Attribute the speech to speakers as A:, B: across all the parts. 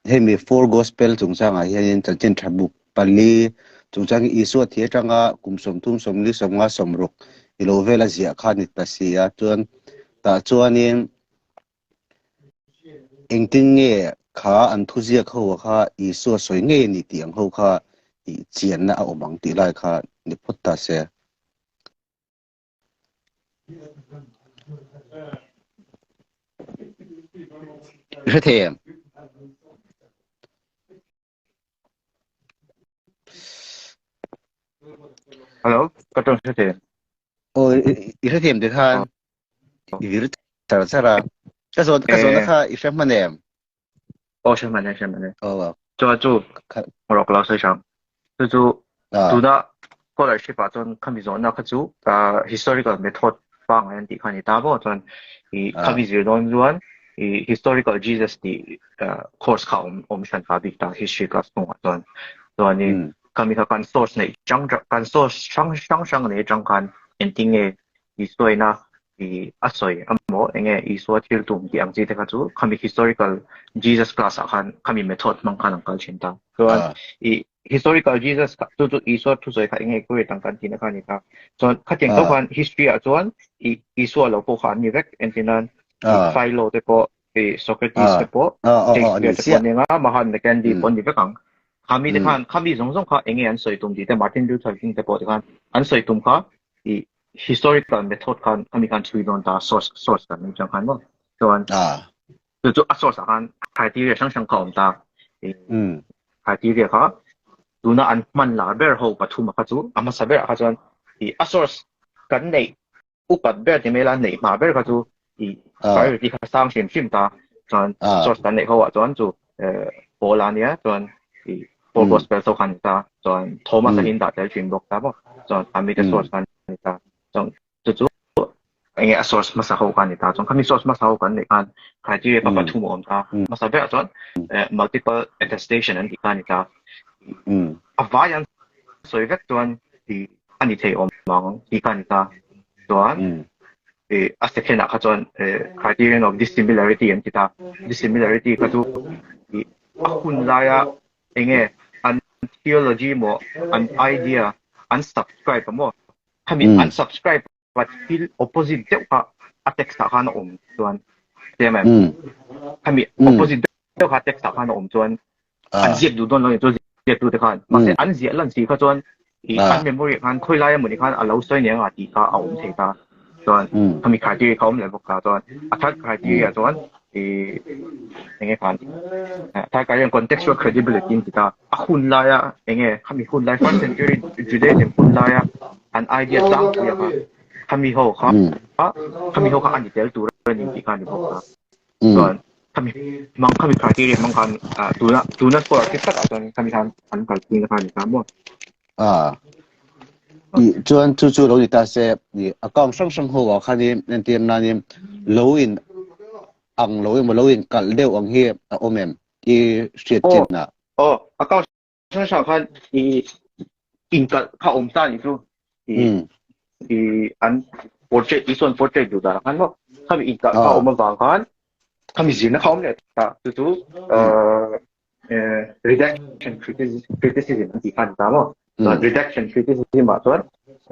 A: Hemi four gospel chungchangah hianin chanchin tha buk pali chungchang hi Isua thi atanga kum 30, 40, 50, 60 i lo vela ziah kha ni ta si a. Chuan tah chuanin engtin nge kha an thuziak ho kha Isua sawi ngei a ni tih ang ho kha tih chianna a awm ang tih lai kha ni phawt ta se. I hre thei em?
B: Hello, ka tawng hre thei em?
A: Aw, i hre thei em ti khan i vir char char a. Ka zawn ka zawnna kha i hre hman em?
B: Aw, hre hman e, hre hman e. Aw. Chuan chu rawk lo sawi hrang. Chu chu tuna scholarship ah chuan khami zawhna kha chu historical method pangngai an tih kha a ni ta maw chuan i khami zir dawn chuan i historical Jesus tih course kha awm awm hran ta bik ta history class chungah chuan chuanin khami kha kan source neih chang kan source hrang hrang hrang nei atang khan engtin nge Isuaina i a sawi emaw enge Isua thil tum tih ang chi te kha chu khami historical Jesus class ah khan khami method hmang khan an kal thin ta. Chuan i historical Jesus kha chu chu Isua thu sawi kha enge accurate ang kan tihna kha a ni ta. Chuan khatiang tawk khan history ah chuan i Isua lo pawh kha an ni vek entir nan i Philo te pawh i Socrates te pawh Shakespeare te pawh an ni anga Mahatma Gandhi pawh an ni vek ang. Khami te khan khami zawng zawng kha enge an sawi tum tih te Martin Luther King te pawh te khan an sawi tum kha i historical method khan khami khan chhui dawn ta source source kan nei chang khan maw chuan chu chu a source ah khan criteria hrang hrang kha awm ta i criteria kha tuna an hman lar ber ho pathum kha chu a hmasa ber ah kha chuan i a source kan neih upat ber ti mai la neih hma ber kha chu i priority kha sang hrim hrim ta chuan source kan neih ho ah chuan chu Paul a nia chuan i Paul gospel so khan ta chuan Thomas a hin dah tel thin bawk ta maw chuan ami te source khan ni ta chuan chu chu enge a source hmasa ho khan ni ta chuan khami source hmasa ho kan neih khan criteria pa pathum a awm ta hmasa berah chuan multiple attestation an tih kha ni ta a vai an sawi vek chuan i a ni thei awm ang tih kha ni ta chuan a second ah kha chuan criterion of dissimilarity an ti ta dissimilarity kha chu a hun laia enge an theology maw an idea an subscribe a maw khami an subscribe a thil opposite deuh kha a text ah khan a awm chuan hriam em khami opposite deuh kha text ah khan a awm chuan an ziak duh dawn lo ni chu ziak tu te khan mahse an ziah lan si kha chuan i an memory ah khan khawi lai emawni khan a lo sawi nia nga tih kha a awm thei ta chuan khami criteria kha awm leh bawk ta chuan a third criteria chuan i enge khan third criteria contextual credibility an ti ta a hun laia enge khami hun lai first century Judaism hun laia an idea tlangpui a kha khami ho kha khami ho kha a ni tel tur a ni tih kha a ni bawk ta chuan khami hmang khami criteria hmang khan tuna tuna scholarship takah chuan khami khan an kalpui na kha a ni ta maw.
A: I chuan chu chu lo ni ta se i account hrang hrang ho ah khanin entir nanin lo in ang lo emaw lo in kalh deuh ang hi a awm em i hriat
B: Aw
A: chin ah.
B: aw account hrang hrang khan i inkalh kha awm ta ni chu i i an portrait isuan portrait duh dan khan maw khami inkalh kha awm avang khan khami zirna kha awm leh ta chu chu redaction criticism an tih kha a ni ta maw chuan redaction criticism ah chuan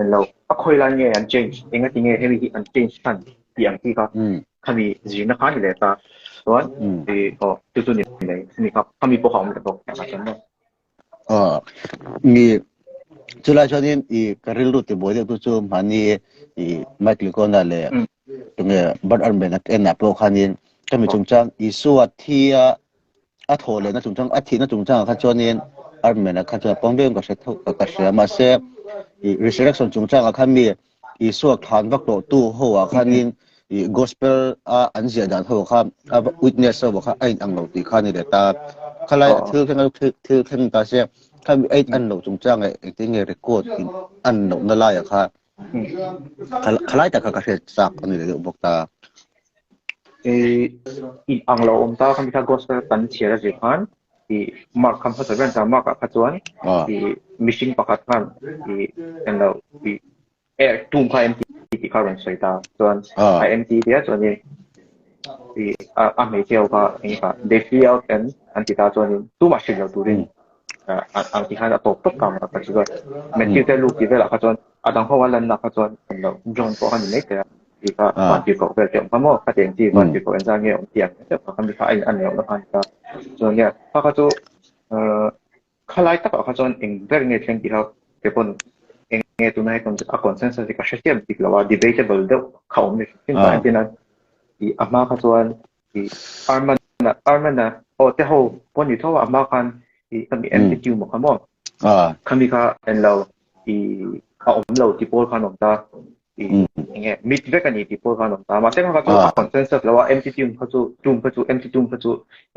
B: englo a khawi lai nge an change engati nge hemi hi an change chhan tih ang chi kha khami zirna kha a ni leh ta chuan i aw chu chu ni mai khami kha khami pawh kha awm leh bawk tah chuan maw.
A: Aw mi chulai chuanin i ka rilru ti buai deuh tu chu mahni i Mike Licona leh tunge Bart Ehrman a en ah pawh khanin khami chungchang Isua thia a thawh lehna chungchang a thihna chungchangah kha chuanin Ehrman-a kha chuan a pawm viau in ka hre tho ka hria mahse i resurrection chungchangah khan mi Isua thlan vak tawh tu ho ah khanin i gospel a an ziah dan ho kha a witness ho kha a in ang lo tih kha a ni leh ta khalai a thil thleng thil thleng ta se khami a in an loh chungchang leh engtin nge record in an lohna laiah kha khalai tak kha ka hriat chak a ni leh deuh bawk ta.
B: In ang lo awm ta khami kha gospel kan chhiar a zir khan i mark kha hmasa ber ta mark ah kha chuan i mihring pakhat khan i englo i air tum kha empty tih kha a rawn sawi ta chuan a empty tia chuan i. I a hmeichhe ho kha eng kha they flee out and an ti ta chuanin tumah hrilh lo turin ang ti khan a tawp tawp ta ang ka hre chuan Matthew te Luke tih velah kha chuan a dang ho a lanna kha chuan an lo John pawh kha ni mai thei a ti kha van tirhkoh vel te awm kha maw khatiang chi van tirhkoh engzah nge awm tih ang deuh kha mi kha a in an loh na kha a ni ta chuan nge kha kha chu Khalai takah kha chuan eng ber nge thleng tih kha kei pawn eng nge tuna he a consensus hi ka hre chiam bik lo a, debatable deuh kha awm ni hrim hrim ta entir nan ih a hma kha chuan ih Arman a Arman a aw te ho pawh ni tho a a hma khan ih khami empty tomb kha maw khami kha en lo ih a awm lo ti pawl khan awm ta ih eng nge mit vek a ni ti pawl khan awm ta mahse kha kha chu a consensus lo a empty tomb kha chu tomb kha chu empty tomb kha chu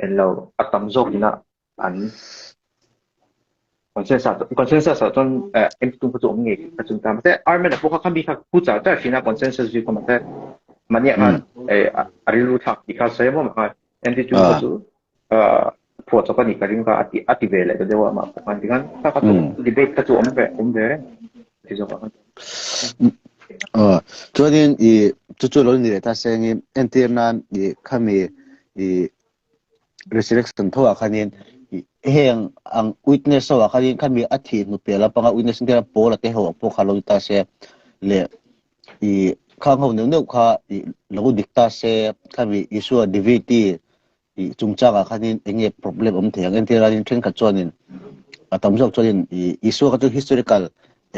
B: en lo a tam zawk ina an consensus consensus ah chuan empty tomb kha chu awm ngei ka chun ta mahse Armen a pawh kha khami kha pu char char thin a consensus view kha mahse mahni ah khan a rilru thlak tih kha sawi a maw khan empty tomb kha chu phuah chawp a nih ka ring kha a ti a ti ve leh ta deuh a mah pawh khan tikhan kha kha chu debate kha chu awm ve awm ve reng ti zawk ah khan.
A: Chuanin i chu chu lo ni leh ta sengin entir nan i khami i resurrection tho ah khanin heng ang witness ho ah khanin khami a thih hnu piah lampanga witness te Paul a te ho pawh kha lo ni ta se leh i khang ho neuh neuh kha i lo dik ta se khami Isua divinity i chungchang ah khanin enge problem awm thei ang entir anin thenkhat chuanin a tam zawk chuanin i Isua kha chu historical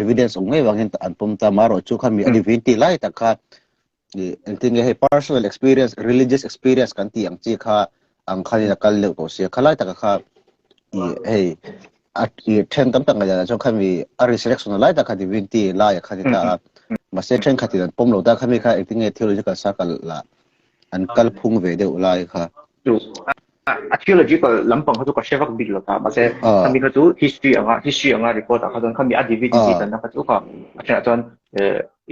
A: evidence awm ngei vangin an pawm ta marawh chu khami a divinity lai tak kha engtin nge hei personal experience religious experience kan tih ang chi kha ang khanin a kal deuh tawh sia khalai taka kha i hei a i then tam tak ngaihdan ah chuan khami a resurrection lai tak kha divinity lai a kha ni ta a mahse thenkhatin an pawm lo ta khami kha engtin nge theological circle la an kal phung ve deuh lai kha
B: a theological lampang kha chu ka hre vak bik lo ta mahse khami kha chu history anga history anga record ah kha chuan khami a divinity tanna kha chu kha a thenah chuan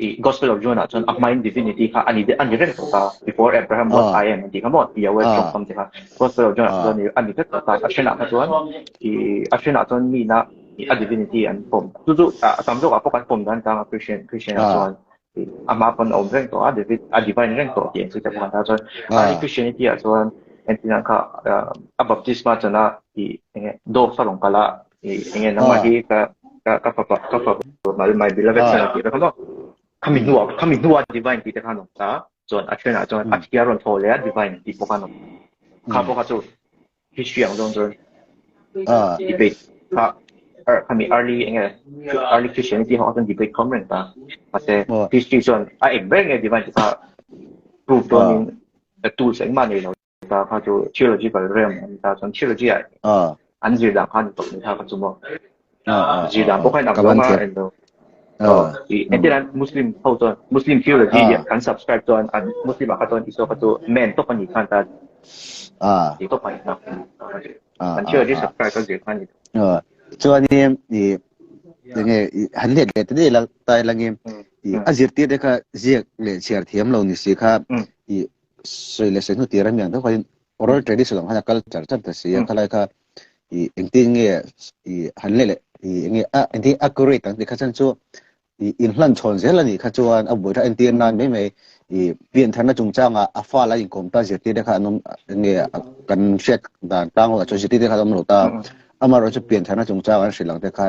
B: i Gospel of John ah chuan a hmain divinity kha ani ani reng tawh ta before Abraham was I am an tih kha maw Yahweh tawngkam te kha Gospel of John ah chuan ani vek tawh ta a thenah kha chuan i a thenah chuan mi na a divinity an pawm chu chu a tam zawk ah pawh kan pawm dan tang a Christian Christian ah chuan Amah pawn a awm reng tawh a, David a divine reng tawh tih an sawi ta bawk a. Tah chuan early Christianity ah chuan entir ang kha a baptisma chuan a ih eng nge dove a rawn kal a ih eng nge nangmah hi ka ka ka fapa ka fapa my my beloved son a tih vek a maw. Khami hnuah khami hnuah divine tih te khan a awm ta chuan a thenah chuan a thia rawn thaw leh a divine tih pawh khan a awm. Kha pawh kha chu history ang zawng chuan debate kha khami early enge early Christianity ho chuan debate khawm reng ta mahse history chuan a eng ber nge divine chu kha prove dawn in tools engmah nei lo ta kha chu theological realm an ta chuan theology ah an zir dan kha ni tawp ni kha kha chu maw zir dan pawh kha in ang lo ma en lo entir an Muslim ho chuan Muslim theology kan subscribe chuan an Muslim ah kha chuan Isua kha chu man tawp a ni khan ta ti tawp a ni kha an theology subscribe a zir kha ni
A: chuanin i enge han let leh te dei la tai langin i a zirtir te kha ziak leh chhiar thiam lo ni si kha i sawi leh sawi hnu tir a mi ang deuh khain oral tradition ang khan a kal char char ta si a khalai kha i engtin nge i han leh leh i enge a engtin accurate ang ti kha chan chu i inhlan chhawn zel ani kha chuan a buai tha entir nan mai mai i pian tharna chungchanga a fa la inkawm ta zirtir te kha an awm enge kan hriat dan tlang ho chuan zirtir te kha an awm lo ta amarawh chu pian tharna chungchang an hrilh ang te kha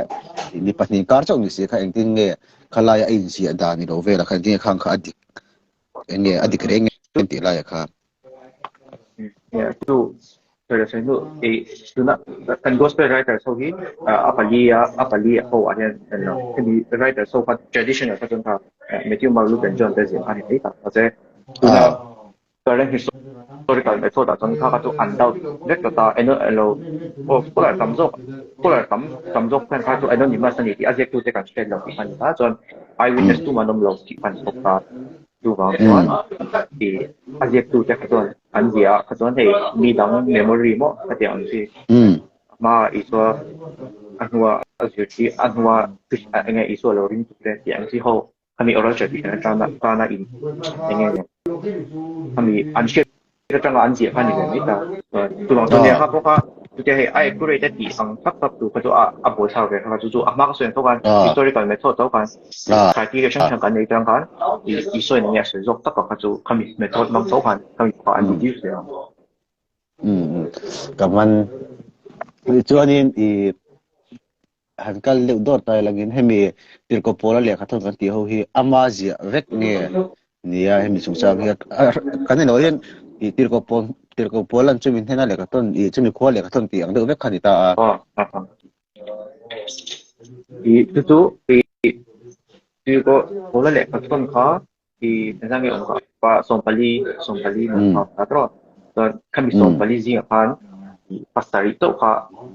A: ni pahnih kar chauh ni si kha engtin nge khalaia a inziah dan ni lo vel a kha engtin nge khang kha a dik enge a dik reng nge tih laia kha
B: Yeah, chu sorry nu e tuna kan gospel writers ho hi a pali a a pali ho ah hian en lo hemi writers ho kha traditional kha chuan kha Matthew Mark Luke and John te zin kha ni mai ta mahse tuna current historical method ah chuan kha kha chu an doubt vek ta ta eno elo scholar tam zawk scholar tam tam zawk khan kha chu anonymous ani tih a ziak tu te kan hriat lo tih kha ni ta chuan eyewitness tu man awm lo tih kha ni bawk ta Chuvang chuan i a ziaktute kha chuan an ziah ah kha chuan hei mi dang memory maw ka tih ang chi a hma Isua a hnua a zir chi a hnua eng nge Isua lo ring tuk te tih ang chi ho khami oral tradition atana tana in eng nge khami an hriat atanga an ziah kha a ni ve mai ta. Chuvang chuan nia kha pawh kha Chutia hei a accurate a tih ang thlap thlap tur kha chu a a buai thlak ve kha chu chu a hma ka sawi ang tho khan historical method tho khan criteria hrang hrang kan nei tang khan i i sawi eng nge a sawi zawk tak ang kha chu khami method hmang tho khan khami kha an deduce leh ang.
A: Ka man chuanin i han kal deuh dawt lai langin hemi tirhkoh pawla lehkha thawn kan tih ho hi ama ziah vek nge nia hemi chungchang hi kan ni lo hian i tirhkoh pawl tirhkoh pawl an chumi hnena lehkha thawn i chumi khua lehkha thawn tih ang deuh vek kha ni ta a.
B: I chu chu i tirhkoh pawla lehkha thawn kha i engzah nge awm kha pa 14 14 na kha ta tawh chuan khami 14 zingah khan i pasarih chauh kha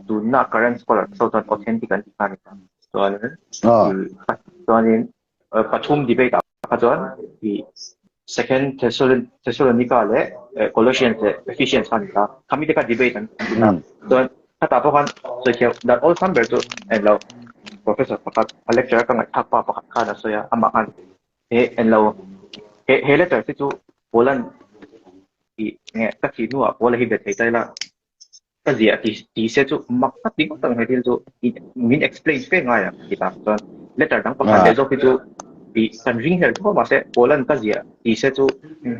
B: tunna current scholar so chuan authentic an ti kha ni ta chuan chuanin pathum debate ah kha chuan i second Thessalonica leh Colossians leh Ephesians kha ni ta khami te kha debate an ti ta chuan khatah pawh khan sawi thiam dan awlsam ber chu englo professor pakhat a lecture ka ngaihthlak pa pakhat khan a sawi a amah khan He en lo. He he letter hi chu Poland i nge ka thih hnuah Paula hi be thei ta ila ka ziah ti ti se chu mak tak ti ngawt ang he thil chu min explain fe ngai ang ti ta chuan letter dang pakhat leh zawk hi chu i kan ring hlel tho mahse Poland ka ziah ti se chu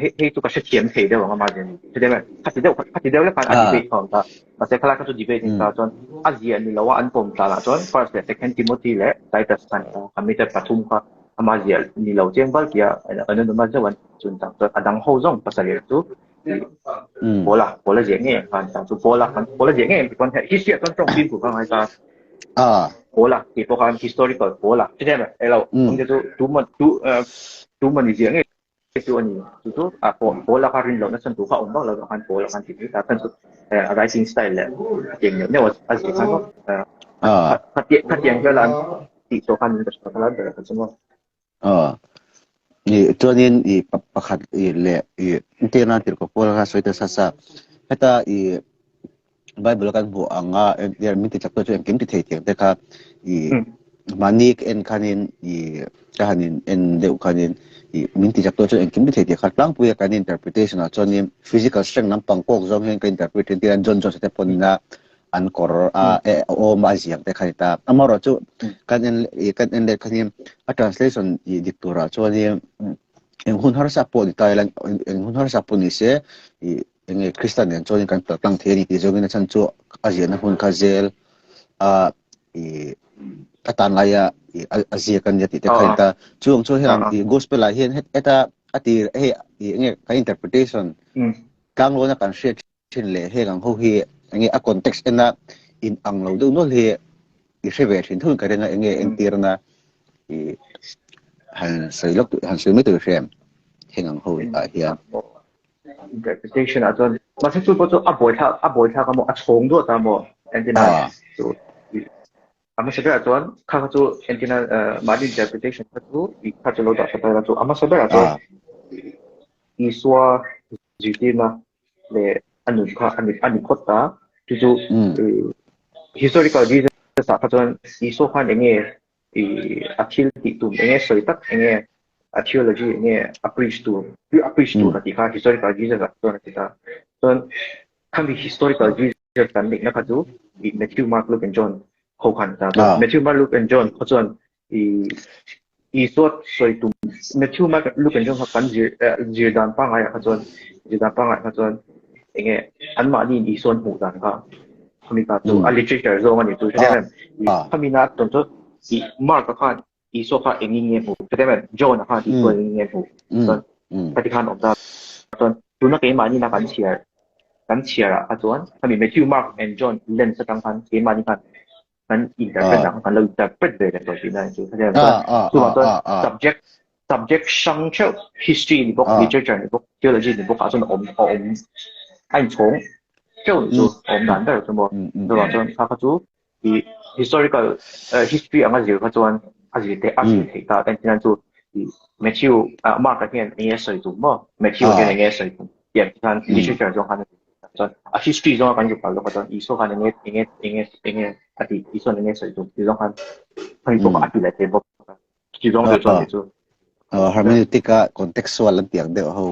B: hei hei chu ka hrethiam thei deuh ang a mahse heti deuh khati deuh khati deuh lek khan a debate kha a awm ta mahse khalai kha chu debate a ni ta chuan a ziah ni lo a an pawm tlanah chuan first leh second Timothy leh Titus khan committed pathum kha Ama ziah ni lo chiang bal tia anonymous deuh an chun tak chuan a dang ho zawng pasarih chu Paula Paula ziah ngei ang khan chu Paula khan Paula ziah ngei ang ti pawn history ah chuan tawng fimkhur kha ngai ta Paula tih pawh khan historical Paula chutia elo awmte chu tuman tu tuman i ziah ngei chu a ni. Chu chu a Paula kha rin lohna chhan tur kha a awm vak lo vang khan Paula khan ti mai ta. Khan chu a writing style leh a tiang neuh neuh a zir khan maw khatiang hial an tih tawh khan ka hria kha ber kha chu maw.
A: I chuanin i pakhat i leh i entirna tirhkoh Paula kha sawi ta sa sa. Heta i Bible kan hmuh anga entir min ti chak chu engkim ti thei tiang te kha i mahni ka en khanin i ka han in en deuh khanin i min ti chak chu engkim ti thei tih kha tlangpui a kan interpretation ah chuanin physical strength lampang kawk zawng hian ka interpret thin tir a John Jones te pawn ina an kawr a awm a ziak te kha ni ta amaherawh chu kan en kan en let khanin a translation i dik turah chuanin eng hun harsa pawh ni ta ila eng hun harsa pawh ni se i Enge Krista nen chuanin kan pal tlang thei a ni tih zawngin a chhan chu a ziahna hmun kha zel a i a tan laia i a ziak a nia tih te kha a ni ta. Chu ang chuan heng i gospel ah hian heta a tir hei i enge kan interpretation tlanglawn a kan hriat thin leh heng ang ho hi enge a context ena in ang lo deuh nual hi i hre ve thin thung ka ring a enge entirna i han sawi lawk han sawi mai tur i hre em heng ang ho ah hian.
B: Interpretation ah chuan mahse chu pawh chu a buai thlak a buai thlak a maw a chhawng duat a maw entina chu a hmasa berah chuan kha kha chu entina mahni interpretation kha chu kha chu lo dah tha ta chu a hmasa berah chuan Isua zirtirna leh a nun kha a ni a ni phawt ta chu chu historical reasons ah kha chuan Isua khan eng nge a thil tih tum eng nge sawi tak eng nge a theology eng nge a preach tur a preach tur a tih kha historical Jesus ah chuan a ti ta chuan khami historical Jesus kan neihna kha chu i Matthew Mark Luke and John ho khan ta chuan Matthew Mark Luke and John kha chuan i Isua sawi tum Matthew Mark Luke and John kha kan zir zir dan pangngai ah kha chuan zir dan pangngai kha chuan eng nge anmahni in Isua an hmuh dan kha khami kha chu a literature zawng a ni chu hre em khami na tawn chu i Mark a khan Isua kha engin nge hmuh hre em John a khan Isua engin nge hmuh chuan khati khan awm ta chuan tuna keimahni na kan chhiar kan chhiar ah kha chuan khami Matthew Mark and John lens atang khan keimahni khan kan interpret ang kan lo interpret ve leh tawh tihna a ni chu hre em chuan chuvang chuan subject subject hrang theuh history ni bawk literature ni bawk theology ni bawk ah chuan a awm a awm a inchhawng theuh ni chu a awm dan ber chu maw chuvang chuan kha kha chu i historical history anga zir kha chuan a zir theih a zir theih ta entirnan chu i Matthew Mark ah hian eng nge a sawi tum maw Matthew ah hian eng nge a sawi tum tih ang khan literature zawng khan chuan a history zawnga kan zir pah lawk a chuan Isua khan eng nge eng nge eng nge eng nge a tih Isua'n eng nge a sawi tum tih zawng khan hemi pawh a ti leh thei bawk. Chi zawng deuh chuan ni chu.
A: Hermeneutic a contextual an tiang deuh ho.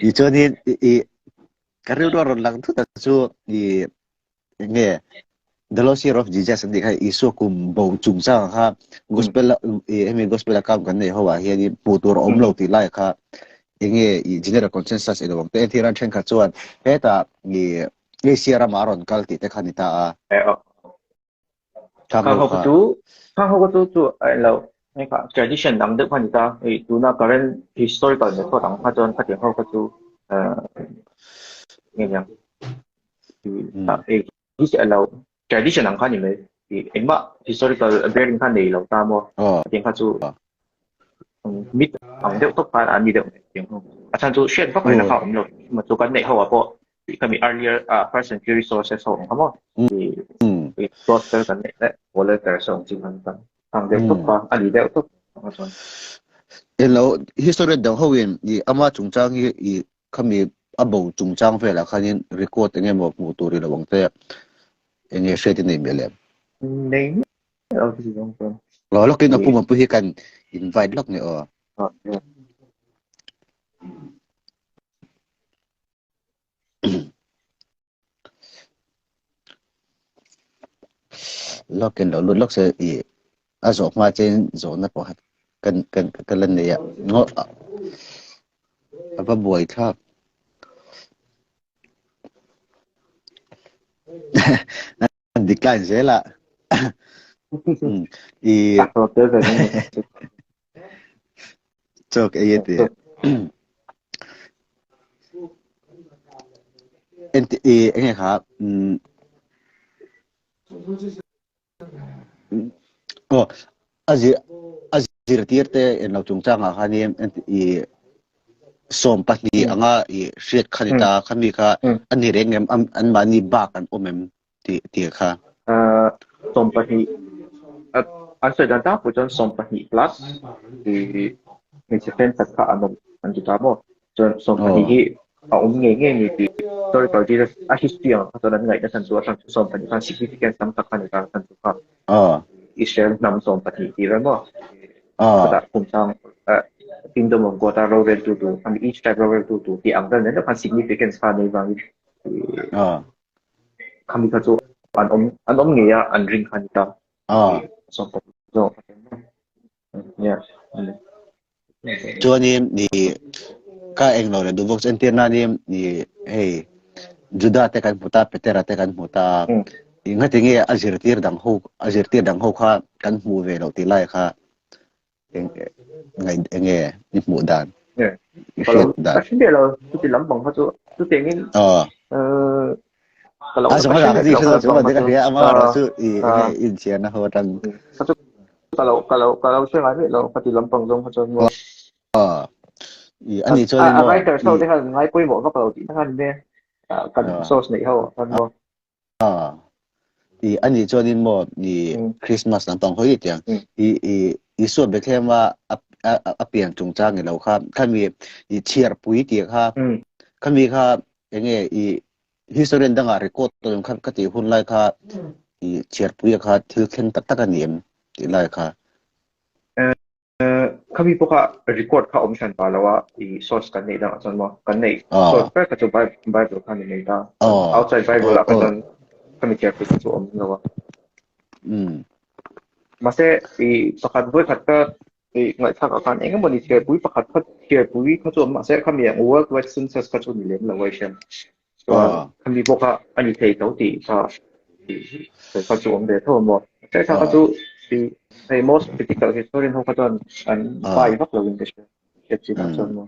A: I chuan in i ka rilru a rawn lang thut a chu i Nge The Lost Year of Jesus an tih kha Isua kum bo chungchang kha gospel hemi gospel account kan nei ho ah hian hmuh tur a awm lo tih lai kha enge i general consensus ilo ang te entir an thenkhat chuan hetah i Asia ramah a rawn kal tih te kha ni ta a.
B: Khang ho chu khang ho chu chu ai lo hei kha tradition dang deuh kha ni ta hei tuna current historical method ang kha chuan khatiang ho kha chu nge niang ei hi se lo tradition ang kha ni mai engmah historical bearing kha nei lo ta maw khatiang kha chu mit ang deuh tawp khan an ni deuh mai tiang ho a chhan chu hriat vak reng kha awm lo ma chu kan neih ho ah pawh kami earlier first century sources ho ang kha maw i gospel kan neih leh letter so ang chi khan kan ang deuh tawp kha a ni deuh tawp ang chuan
A: Elo history dang ho in i ama chungchang hi i khami a bo chungchang velah khanin record enge maw hmuh tur i lo ang te enge hriat i nei mial em?
B: Nei miah lo chu zawng chuan.
A: Lo lawkin a puma pu hi kan invite lawk ni aw. Lawkin lo lut lawk se i a zawh hma chen zawhna pawh kan kan ka la nei a ngaw a va buai thlak. Decline zel a. I chawk ei a ti. Enti i enge kha aw a zir a zirtir te en lo chungchangah khanin i 12 anga i hriat kha ni ta khami kha a ni reng em an mahni bak an awm em tih tih kha.
B: 12 an sawi dan tak pawh chuan 12 plus i hmeichhe thenkhat kha an awm an ti ta maw chuan 12 hi a awm ngei ngei ni tih historical Jesus a history ang kha chuan an ngaih nasa chu a chhan chu 12 khan significance tam tak kha ni ta a chhan chu kha Israel hnam 12 tih vel maw chutah kum sang kingdom of God a rorel tu tur each tribe rorel tu tur tih ang vel nen khan significance kha nei vangin Khami kha chu an awm an awm ngei a an ring kha ni ta. Zawk. Yeah.
A: Chuanin ni ka eng lo le duh bawk chu entir nanin ni hei Juda te kan hmu ta Petera te kan hmu ta ngati nge a zirtir dang ho a zirtir dang ho kha kan hmu ve lo tih lai kha eng enge i hmuh dan
B: i hriat dan ka hre miah lo chuti lampang kha chu chutiangin ka lo
A: a zawng ka ti hre chu ka hria ama ro chu i enge inchhiarna ho atang
B: ka lo ka lo ka lo hre ngai miah lo ka ti lampang zawng kha chuan maw
A: i ani chuan
B: a writer ho te khan ngai pawimawh vak lo tih na khan nia kan source neih ho khan maw
A: I ani chuanin maw i Christmas lampang hawi tiang i i Isua Bethlehem a a pian chungchang ni lo kha khami i chhiarpui tih kha khami kha enge i historian dangah record tawh kha ka tih hun lai kha i chhiarpui kha thil thleng tak tak a ni em tih lai kha.
B: Khami pawh kha record kha awm hran pa lo a, i source kan neih dangah chuan maw kan neih source ber kha chu Bible kha ni mai ta. Outside Bible ah kha chuan khami chhiar pui kha chu awm lo a. Mahse i pakhat vawi khat ka i ngaihthlak ah khan eng emaw ni chhiar pui pakhat kha chhiar pui kha chu awm mahse khami ang world wide census kha chu ni lem lo a i hriat. Chuan khami pawh kha a ni thei tho tih kha kha chu awm ve tho a maw. Hre kha chu hei most critical historian ho kha chuan an pai vak lo in ka hria. Hriat chin ah chuan maw.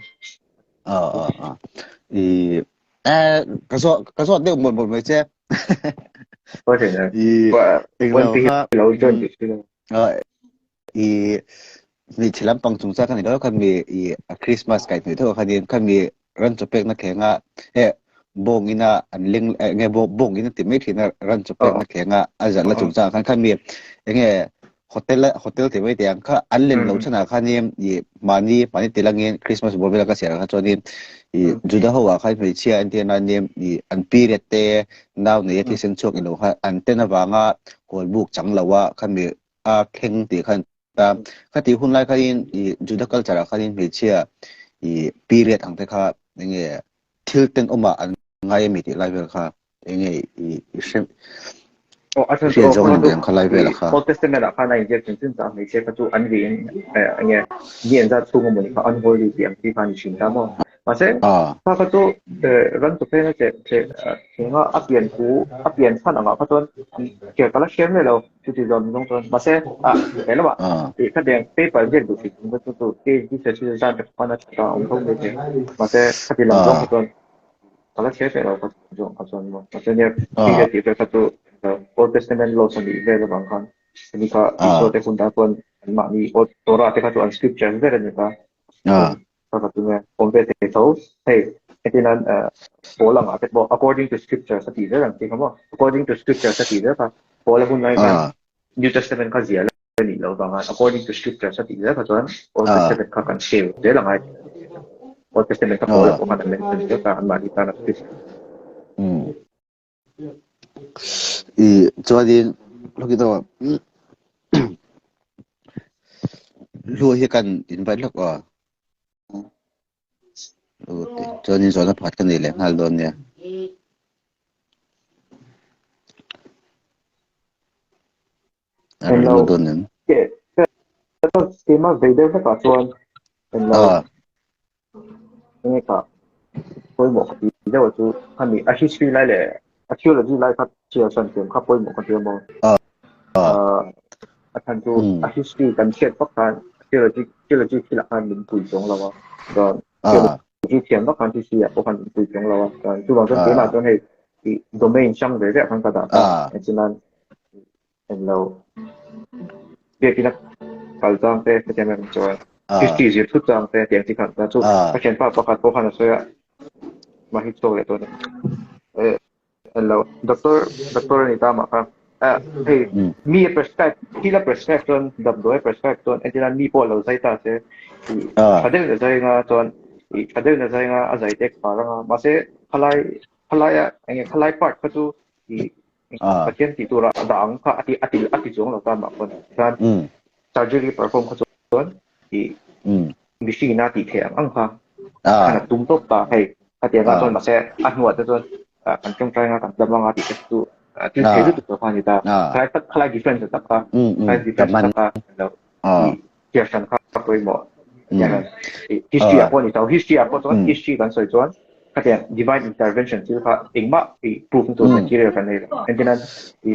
A: I ka zawt ka zawt deuh mawlh mawlh mai che.
B: I englo kha lo join tih si lo.
A: I hmeichhe lampang chungchang kha ni lo kha mi i a Christmas kai hnuai theuh khanin kha mi ran chaw pekna thlenga he bawng ina an leng enge bawng ina ti mai thin a ran chaw pekna thlenga a zalh na chungchang khan kha mi enge hotel hotel ti mai te ang kha an len lo chhanah khanin i mahni mahni tilangin Christmas bawr vela ka siar kha chuanin i Juda ho ah khan hmeichhia entir nanin i an period te nau nei a thisen chhuak ilo kha an ten avanga kawlbuk chang lo a kha mi a thleng tih khan ta khati hun lai khanin i Juda culture ah khanin hmeichhia i period ang te kha enge thil ten awmah an ngai ami tih lai vel kha Enge i i hre
B: Aw a chhan chu
A: hriat
B: aw
A: zawng
B: kha
A: ni
B: chu
A: ang khalai
B: i
A: vela kha.
B: Old Testament ah khan a inziak chin chin ta hmeichhia kha chu an riin enge ni an zat chhung emawni kha unholy tih ang chi kha a ni thin ta maw. Mahse
A: Ah.
B: kha kha chu ran chu phena che che thinga a pian thu a pian chhan angah kha chuan chhiar ka la hriat mai lo chuti zawng zawng chuan mahse ah he lamah
A: Ah.
B: tih kha deng paper ziak duh tih chung kha chu chu PhD certificate zan te khan a tha awm tho mai thei mahse khati lam zawng
A: Ah.
B: kha chuan ka la chhiar hreh lo kha zawng kha chuan maw mahse nia
A: Ah.
B: PhD tih vel kha chu Old Testament laws a nih vel avang khan hemi kha Isua
A: Ah.
B: te hun dah chuan anmahni Old Torah te kha chu an scripture vel a ni kha
A: Ah.
B: Ka va tunge awm ve thei tho. Hei hetinan pawl angah te pawh according to scriptures a tih zel ang tih kha maw. According to scriptures a tih zel kha pawl a hun lai khan New Testament kha ziah la nih loh vanga according to scriptures a tih zel kha chuan Old Testament kha kan share zel angai. Old Testament kha pawl a pawh khan an mention zel kha anmahni tana scripture.
A: I chuanin lawk Hlua hi kan invite lawk aw. Chuanin zawhna pakhat ka nei leh nghal dawn nia. A rawn lut dawn em?
B: Keimah vei deuh hlekah chuan englo enge kha pawimawh ka ti deuh chu khami a history lai leh a theology lai kha chhiar hran thiam kha pawimawh ka ti a maw. A chhan chu a history kan hriat vak khan theology theology thilah khan min pui chuang lo a chuan theology thiam vak khan history ah pawh khan min pui chuang lo a chuan chuvang chuan keimah chuan hei domain hrang ve ve ah khan ka dah ta engtin Englo biakina kal chang te hetiang em chuan history zir thut chang te tiang chi khan ta chu ka thianpa pakhat pawh khan a sawi a mah hi chhuak leh dawn e englo doctor doctor a ni ta mah kha hei mi a prescribe thil a prescribe chuan damdawi a prescribe chuan entirna mi pawh lo zai ta se tha deuhin a zai anga chuan tha deuhin a zai anga a zai te khar anga mahse khalai khalaia enge khalai part kha chu Pathian tih tura a dah ang kha a ti a ti a ti chuang lo ta mah pawn chuan surgery perform kha chuan i mihring ina tih theih ang ang kha khan a tum tawp ta hei khatiang ah chuan mahse a hnuah te chuan kan tawngtai anga kan dam anga tih te chu thil thei lutuk lo kha a ni ta khalai tak khalai difference tak kha khalai difference tak kha lo thiar hran kha pawimawh history ah pawh ni tho history ah pawh chuan history kan sawi chuan khatiang divine intervention thil kha engmah i proof na tur material kan nei lo engtinan i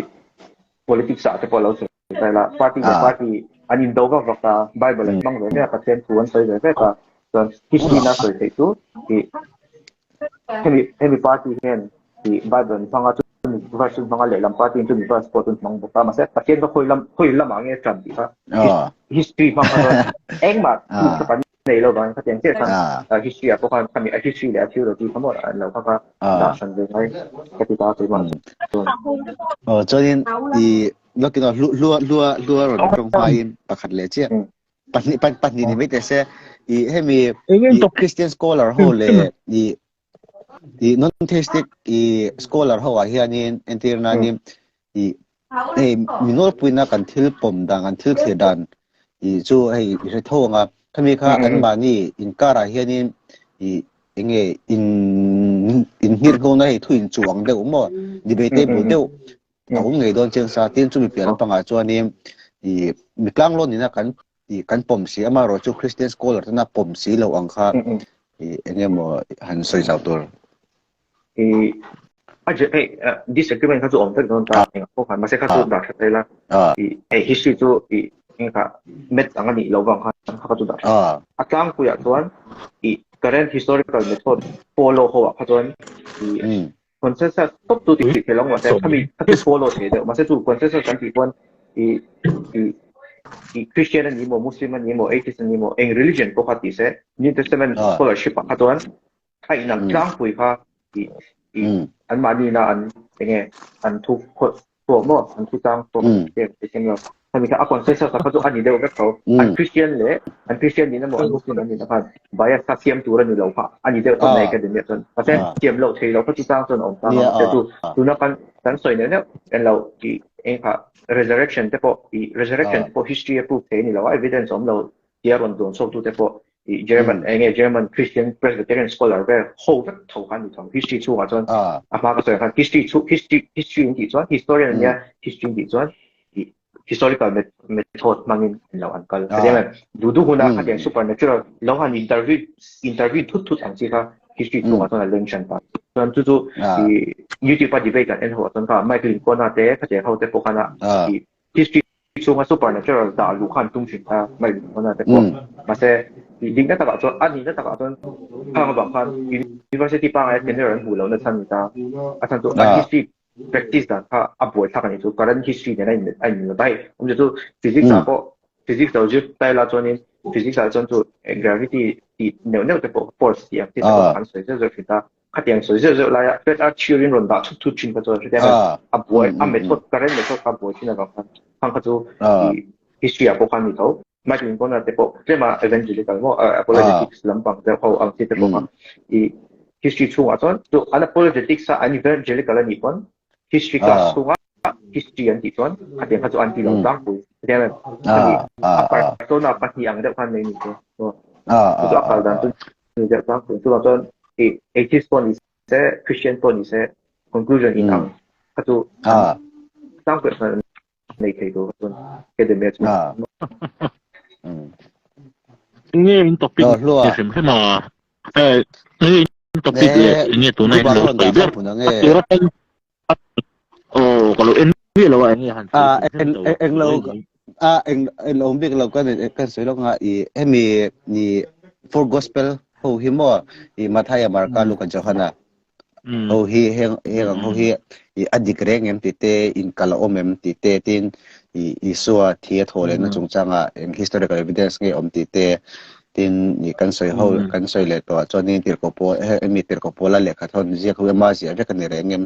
B: politics ah te pawh lo sawi ta ila party leh party an indo vak vak a bible an hmang ve ve a Pathian thu an sawi ve ve ta chuan history na sawi theih chu i hemi hemi party hian i bible an hmang a chumi verse chu hmang a lehlam party in chumi verse pawh chu an hmang bawk a mahse Pathian kha khawi lam khawi lamah nge ṭan tih kha history hmang kha chuan engmah proof kha kan nei lo vang khatiang chiah khan history ah pawh khan khami a history leh a theology kha maw an lo kha kha dah hran ve ngai ka ti ta keimah chuan.
A: Aw chuanin i lokin aw hlua hlua hlua rawn tawng hmain pakhat leh chiah pahnih pahnih ni mai teh se i hemi i Christian scholar ho leh i i non-theistic i scholar ho ah hianin entir nanin i hei mi nawlpuina kan thil pawm dan kan thil thlir dan i chu hei i hre tho anga khami kha anmahni inkarah hianin i enge in inhngirh nghawna hei thu inchuh ang deuh maw debatable deuh a awm ngei dawn chiang sa tin chumi piah lampangah chuanin i mi tlanglawn nina kan i kan pawm si amaherawh chu Christian scholar tena pawm si lo ang kha i enge maw han sawi zau tur.
B: I a je hei disagreement kha chu awm vek dawn ta eng pawh khan mahse kha chu dah tha thei la i hei history chu i eng kha maths ang a nih loh vang khan kha kha chu dah tha a tlangpuiah chuan i current historical method follow ho ah kha chuan i consensus top tu tih thei lo mahse khami kha chu follow thei deuh mahse chu consensus kan tih pawn i i i Christian a ni maw Muslim a ni maw atheist a ni maw eng religion pawh kha ti se New Testament scholarship ah kha chuan a inang tlangpui kha i i anmahni na an enge an thu chhuak maw an thu chang chhuak te te sem lo hemi kha a consensus kha chu a ni deuh vek tho an Christian leh an Christian nih na maw an Muslim an nih na khan bias kha siam tur a ni lo kha a ni deuh tawp mai ka ti miah chuan mahse siam loh thei lo kha chu chang chuan a awm ta ang mahse chu tuna kan kan sawi neuh neuh en lo tih eng kha resurrection te pawh i resurrection te pawh history a proof thei a ni lo a evidence a awm lo tia rawn dawn chhuak tu te pawh. I German enge German Christian Presbyterian scholar vel ho vek tho khan ni tho history chhungah chuan a hma ka sawi khan history chu history history in tih chuan historian ania history in tih chuan i historical method hmangin an lo an kal a nia du du huna khatiang supernatural lo han interview interview thut thut ang chi kha history chhungah chuan a leng hran ta chuan chu chu i YouTube a debate an en ho ah chuan kha Michael Linkona te khatiang ho te pawh khan a i history chhunga supernatural dah luh khan tum thin kha mai hmana te pawh mahse dikna takah chuan a nihna takah chuan khang avang khan university pangai tenure an hmuh lohna chhan ni ta a chhan chu a history practice dan kha a buai thlak a nih chu current history nen a in a in lo ta hei awmzia chu physics ah pawh physics lo zir ta ila chuanin physics ah chuan chu gravity tih neuh neuh te pawh force tih ang chi te pawh an sawi zeuh zeuh thin ta Khatiang sawi zeuh zeuh laia flat earth theory in rawn dah thut thut thin kha chuan hriat em a buai a method current method kha a buai thin avang khan khang kha chu i history ah pawh khan ni tho Mike Lincoln-a te pawh tlema evangelical maw apologetics lampang deuh ho ang chi te pawh kha i history chhungah chuan chu an apologetics a an evangelical a nih pawn history class chhunga history an tih chuan khatiang kha chu an ti lo tlangpui hriat em khami a persona pahnih ang deuh khan nei ni chu chu chu a kal dan chu ni deuh tlangpui chuvang chuan i atheist pawh ni se Christian pawh ni se conclusion in ang kha chu tlangpui chuan nei thei tur chuan academia chu
C: Nge in topic ni hrim hrim a nge in topic leh nge tuna in lo sawi ber aw ka lo en miah lo a enge han sawi hrim hrim
A: lo eng lo a eng eng lo bik lo kan kan sawi lo nga i hemi ni four gospel ho hi mo i Matthaya Marka Luka Johana ho hi heng heng ang ho hi i adik reng em ti te in kal awm em ti te tin i Isua thia thaw leh na chungchanga eng historical evidence nge awm ti te Tin, nih kan sawi ho, kan sawi leh tawh ah chuanin Tirhkoh Paul, hemi Tirhkoh Paula lehkha thawn ziak ho ema ziah vek a ni reng em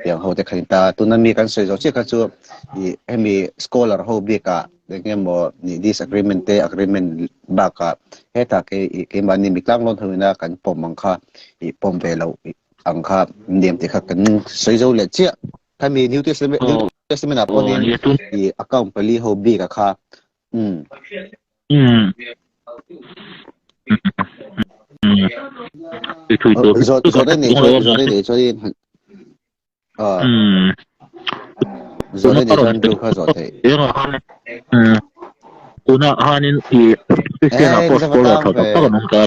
A: tiang ho te kha ni ta. Tuna mi kan sawi zawh chiah kha chu ih hemi scholar ho bikah eng emaw nih disagreement te agreement bakah hetah kei ih keimahni mi tlanglawn ho ina kan pawm ang kha ih pawm ve loh ang kha niam tih kha kan sawi zo leh chiah. Khami New Testament New Testament ah pawhin ih account pali ho bikah kha umm. Zawt zawt a nei chuan zawt a nei chuan zawt a nei chuan Drew kha zawh theih.
C: Tuna hanin i Christian ah pawh scholar tha tak tak an awm ta.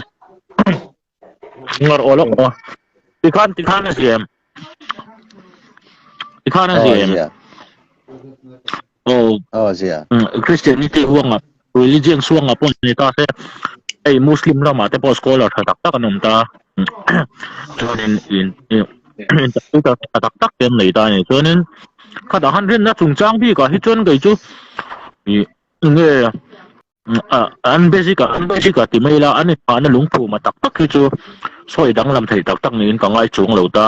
C: Ngar aw lawk aw. Tikhan tikhan a ziam. Tikhan a ziam. Oh.
A: Oh zia.
C: Christianity huanga religion suanga pawh ni ta se hei Muslim ramah te pawh scholar tha tak tak an awm ta. Chuanin in interpreter tha tak tak te an nei ta a ni. Chuanin khatah khan rinna chungchang bikah hi chuan kei chu ih nge an basic ah an basic ah ti mai ila an inhahna lungphuma tak tak hi chu sawi danglam theih tak tak niin ka ngai chuang lo ta.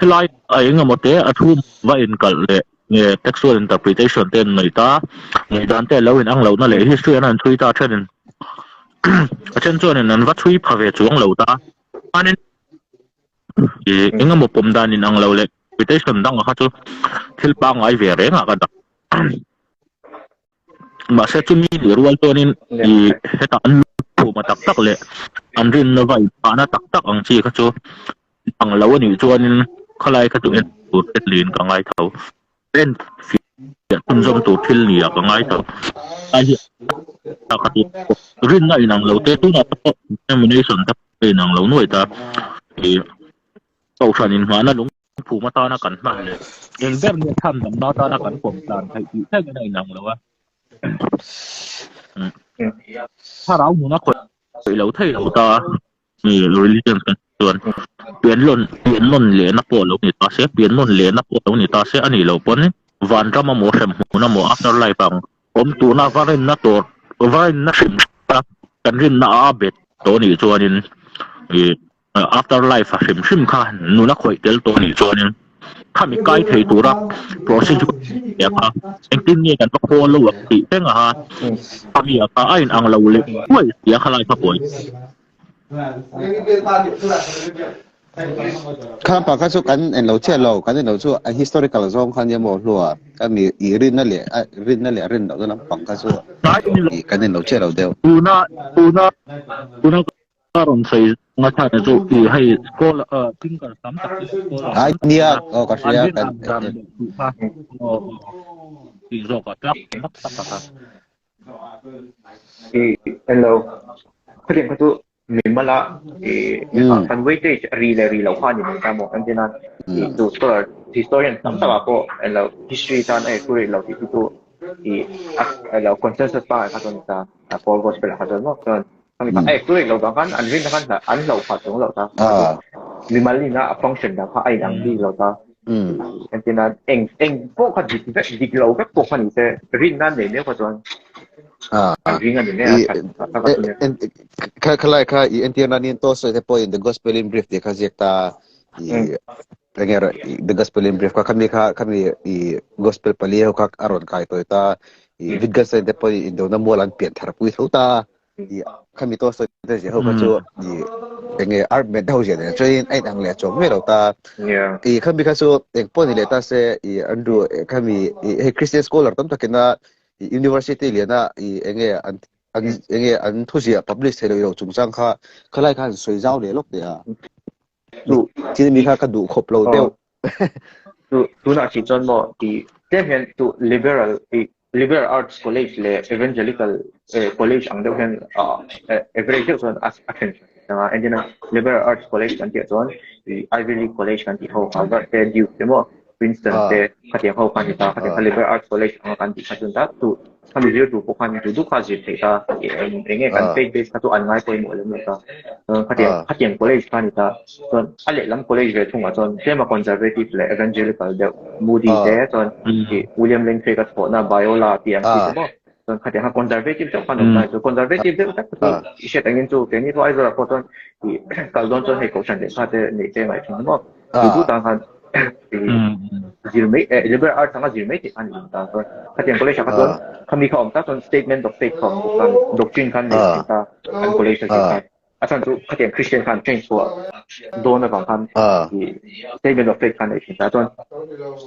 C: Helai a eng emaw te a thu va inkalh leh nge textual interpretation te an nei ta, ngaihdan te a lo inang lohna leh history an han chhui ta thenin a then chuanin an va chhui pha ve chuang lo ta. Chuanin ih eng emaw pawm dan inang lo leh interpretation dangah kha chu thil pangngai ve rengah ka dah. Mahse chumi nih rual chuanin i hetah an phuma tak tak leh an rinna va inphahna tak tak ang chi kha chu ang lo a nih chuanin khalai kha chu en tur te niin ka ngai tho. En fiah chhunzawm tur thil nia ka ngai tho. Ai hi a kha chu rinna inang lo te tunah te pawh denomination te pawh a inang lo nuai ta. I kohhran inhmahna lung phum atana kan hman leh eng ber nge chhan damna atana kan pawm tlan theih tih thlengin a inang lo a. Thlarau nuna khawih lo thei lo ta mi religion kan chuan pian lawn pian nawn lehna pawh lo ni ta se pian nawn lehna pawh lo ni ta se a nih loh pawn vanram emaw hremhmun emaw after life ang awm tuna va rinna tur va rinna hrim hrim a kan rinna a bet tawh nih chuanin ih After life a hrim hrim kha nun a khawih tel tawh anih chuanin khami kai thei tura procedure leh kha engtin nge kan va follow ang tih reng a ha khami ah kha a in ang lo leh thuai sia khalai kha buai.
A: Kha pa kha chu kan en lo chiah lo, kan en lo chu a historical zawng kha nia maw hlua ka mi i rinna leh a rinna leh rin lohna lampang kha chu i kan en lo chiah lo deuh.
C: Tuna tuna tuna ka rawn sawi nga chhan chu i hei scholar thinker tam tak te scholar
A: Ai
C: tam tak
A: nia
C: tena
A: aw ka
C: an
A: hria
C: rin
A: kan
C: ang dan leh tih kha aw tih zawk a tlak tlak tak a kha.
B: I en lo khatiang kha chu mimala i kan weightage ri leh ri loh kha a ni mai ta maw entirnan i chu scholar historian tam takah pawh en lo history tan a accurate lo tih hi chu i a lo consensus pangngai kha chu a ni ta a four gospel ah kha chuan maw chuan a accurate loh vang khan an rinna khan an hlauh phah chuang loh ta mimal ina a function dan kha a inang bik lo ta entirnan eng eng pawh kha dik vek dik lo vek pawh kha ni se rinna nei meuh kha chuan an ring a ni mai a that tak a chu nia.
A: Kha khalai kha i entir nan in to sawi te pawhin the gospel in brief tih kha ziak ta i enge the gospel in brief kha khami kha khami i gospel pali ho kha a rawn kai tawi ta i Wittgenstein te pawhin indona mual an pian thar pui tho ta i khami to sawi te zia ho kha chu i enge argument ho zia nen chuan a inang leh chuang mai lo ta i khami kha chu eng pawh ni leh ta se i Andrew khami i hei Christian scholar tam takina i university liana i enge an an enge an thuziah publish thei lo chungchang kha khalai khan sawi zau leh lawk teh a
B: chu
A: thil mi kha ka duh khawp lo deuh
B: chu tunah si chuan maw ti tlem hian chu liberal i liberal arts college leh evangelical college ang deuh hian average deuh chuan a then anga entirna liberal arts college kan tih chuan i Ivy League college kan tih ho Harvard te Duke te maw Princeton te khatiang ho kha ni ta khatiang kha liberal arts college anga kan tih kha chuan ta chu khami zir tur pawh khan duh duh kha zir theih ta eng enge kan faith base kha chu an ngai pawimawh lem lo ta khatiang khatiang college kha ni ta chuan a lehlam college ve thungah chuan tlema conservative leh evangelical deuh Moody te chuan William Lane Craig a thawhna Biola tih ang chi te maw chuan khatiang kha conservative deuh khan awm ta chu conservative deuh tak chu i hriat angin chu keini pawh Aizawl ah pawh chuan ih kal dawn chuan hei kohhran lehkha te neih te ngaih thin maw duh duh tan khan zir mai liberal arts anga zir mai theih khan in ta chuan khatiang college ah kha chuan khami kha awm ta chuan statement of faith kha awm bawk khan doctrine khan nei thin ta an college a zir khan A chhan chu khatiang Christian khan change chhuah dawn avang khan i statement of faith khan a thin ta. Chuan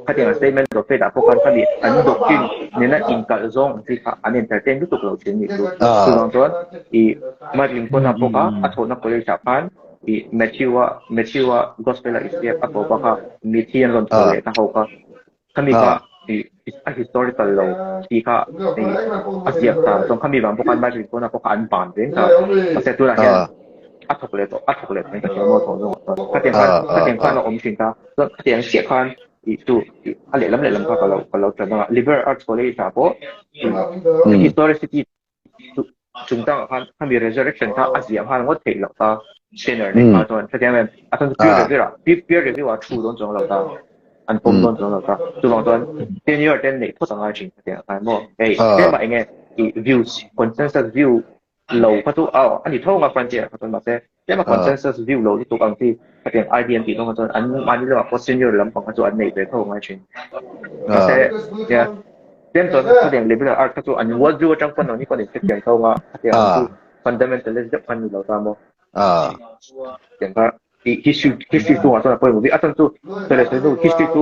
B: khatiang statement of faith ah pawh khan khami an doctrine nena inkalh zawng ang chi kha an entertain lutuk lo thin anih chu. Chuvang chuan i Mark Lincoln-a pawh kha a thawhna college ah khan i Matthew-a Matthew-a gospel-a i ziak a tawp a kha mithi an rawn thaw leh ta ho kha. Khami kha i a historical lo tih kha i a ziak ta chuan khami vang pawh khan Mark Lincoln-a pawh kha an ban reng ta. Mahse tunah hian a thawk leh tawh a thawk leh tawh in ka hria maw thawh zawng chuan khatiang khan khatiang khan a awm thin ta. Chuan khatiang chiah khan i chu i a lehlam lehlam kha ka lo ka lo tan a Liberal Arts College ah pawh i historicity chu chungchang ah khan khami resurrection kha a ziah nghal ngawt theih loh ta tenor nei kha chuan hetiang em a chuan peer review ah peer review ah thu dawn chuang lo ta an pawm dawn chuang lo ta chuvang chuan tenure ten neih phawt a ngai thin hetiang ah khan maw hei tlem ah enge i views consensus view lo kha chu aw a ni tho ang a frontier kha chuan mahse tlem a consensus view lo lutuk ang chi hetiang idea an tih dawn kha chuan an mahni lamah pawh senior lampang kha chu an nei ve tho ngai thin mahse yeah tlem chuan khatiang liberal art kha chu an world view atang pawn ni pawn in hrethiam tho nga khatiang chu fundamentalist deuh khan ni lo ta maw tiang kha history history chungah chuan a pawimawh bik a chhan chu history chu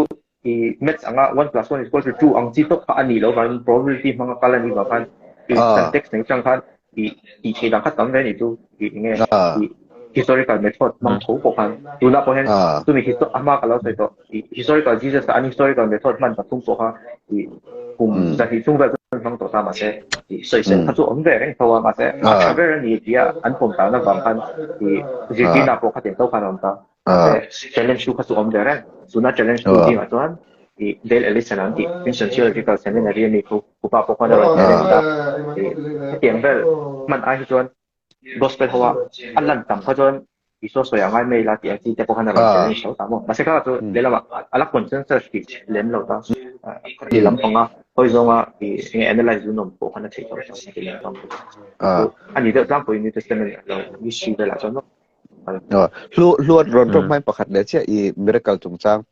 B: i maths anga one plus one is equal to two ang chi tawp kha a nih loh vangin probability hmanga kal a nih vang khan i context nei chang khan i tih theih dan kha tam ve a nih chu i enge i historical method hmang tho pawh khan tunah pawh hian chumi histo a hma ka lo sawi tawh i historical Jesus an historical method hman pathum pawh kha i kum zahnih chung vel chuan hmang tawh ta mahse i sawisel kha chu awm ve reng tho a mahse a tha ber a ni tia an pawm tahna vang khan i zirtirna pawh khatiang tho khan a awm ta. Challenge tu kha chu awm ve reng. Tuna challenge tu dingah chuan i Dale Allison an tih Princeton Theological Seminary a mi khu upa pawh khan a rawn challenge ta. I hetiang vel hman ai hi chuan gospel ho a a lan tam kha chuan Isua sawi a ngai mai la tih ang chi te pawh khan a rawn challenge tho ta maw. Mahse kha chu lehlamah a la consensus tih lem lo ta. Khati lampanga hawi zawnga i enge analyse dun awm pawh khan a theih tho ta ti lem ta. A ni deuh tlangpui New Testament lo history velah chuan maw.
A: Hlu hluat rawn tawng hmain pakhat leh chiah i miracle chungchang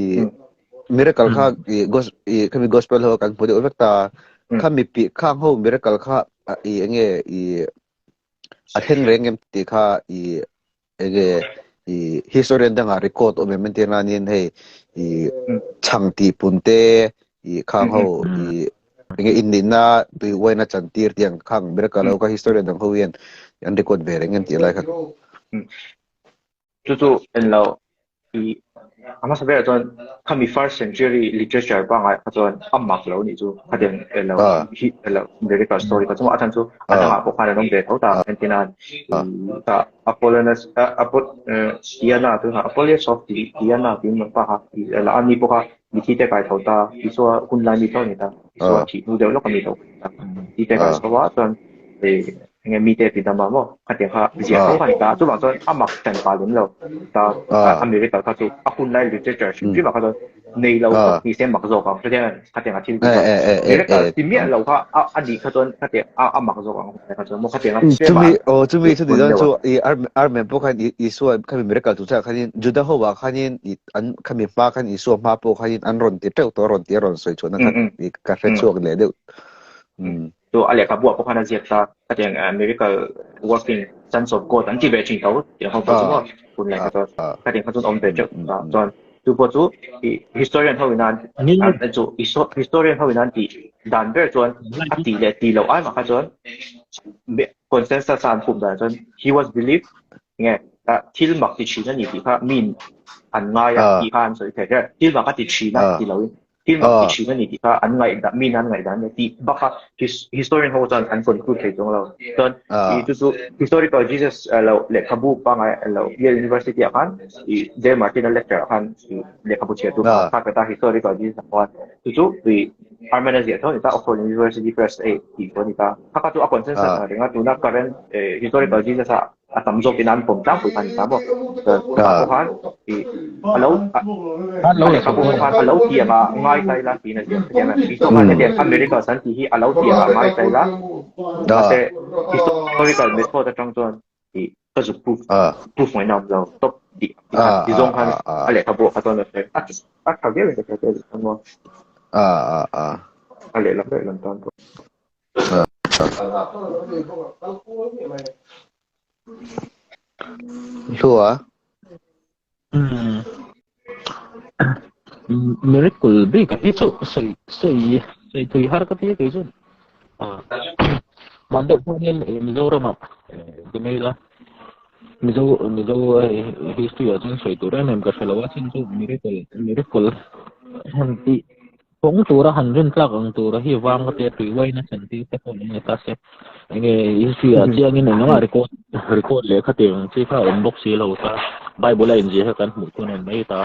A: i miracle kha i gos i khami gospel ho kan hmu deuh vek ta khami pi khang ho miracle kha i enge i a thleng reng em tih kha i enge I historian danga record awm em entir nanin hei i chhang tih pun te i khang ho i enge innihna tui uaina chantir tiang khang miracle ho kha historian dang ho hian an record ve reng em tih lai kha.
B: Chu chu en lo i a hmasa berah chuan khami first century literature pangai kha chuan a mak lo nih chu khatiang elo hi elo miracle story kha chu a chhan chu a dangah pawh khan an awm ve tho ta entir nan ta Apollonius Apo Diana tu kha Apollonius of Diana tiin an pa kha elo ani pawh kha mithi te kai tho ta Isua hun lai mi tho a ni ta Isua thih hnu deuh lawk a mi tho ta mithi te kai tho a chuan enge mite ti dam a maw khatiang kha ziah tho kha ni ta chuvang chuan a mak hran pah lem lo ta a miracle kha chu a hun lai literature hrim hrim ah kha chuan nei lo tak ni se mak zawk ang hrethiam em khatiang a thil ti kha miracle ti miah lo kha a nih kha chuan khatiang a mak zawk ang kha chuan maw khatiang a
A: chumi aw chumi chu ni dawn chu i armen pawh khan Isua khami miracle chu chah khanin Juda ho ah khanin an khami hma khan Isua hma pawh khanin an rawn ti teuh tawh a rawn ti a rawn sawi chhuahna kha ka hre chhuak leh deuh.
B: Chu a lehkhabu ah pawh khan a ziak ta, khatiang miracle working sons of God an ti ve thin tho tiang ho pawh chu maw hun lai kha chuan khatiang kha chuan awm ve teuh ta chuan chu pawh chu i historian ho in an an chu historian ho in an tih dan ber chuan a tih leh tih loh ai mah kha chuan consensus a an pum dan chuan he was believed nge thil mak ti thin a ni tih kha min an ngai a tih kha an sawi thei thil mak a ti thin a ti lo in Thil mak ti thin a ni tih kha an ngaihdan, min an ngaihdan a ni tih bak a historian ho chuan an conclude thei chuang lo. Chuan i chu chu historical Jesus lo lehkhabu pangai lo Yale University ah khan i Dale Martin a lecture ah khan i lehkhabu chhiar tu kha kha ta historical Jesus ah khan chu chu i Armenia ziah tho a ni ta Oxford University Press a tih thu a ni ta. Kha kha chu a consensus a ring a tuna current historical Jesus ah a tam zawkin an pawm tlangpui kha a ni ta maw? Chuan tah pawh khan i a lo a lehkhabu pawh khan a lo ti anga ngai ta ila tiin a ziak hetiang a Isua khan hetiang a miracles an tih hi a lo ti anga ngai ta ila mahse historical method atang chuan i ka zuk proof proof ngaihna awm lo top tih ti zawng khan a lehkhabu ah kha chuan a sawi a a tha viau in ka hria te a maw a lehlam lehlam tan pawh.
A: Hlua.
C: Miracle bik hi chu sawi sawi sawi thui har ka ti kei chu. Man deuh pawhin Mizoramah ti mai ila Mizo Mizo history ah chuan sawi tur em em ka hre lo a chin chu miracle miracle han tih Kawng tura han rin tlak ang tura hi vang ka tia tui uain a thlen tir te pawh ni ta se. Enge history ah chiangin eng anga record record leh kha tiang chi kha a awm bawk si lo ta. Bible a inziah kha kan hmuh chuan a in mai ta.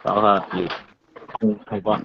C: Tah kha i vang.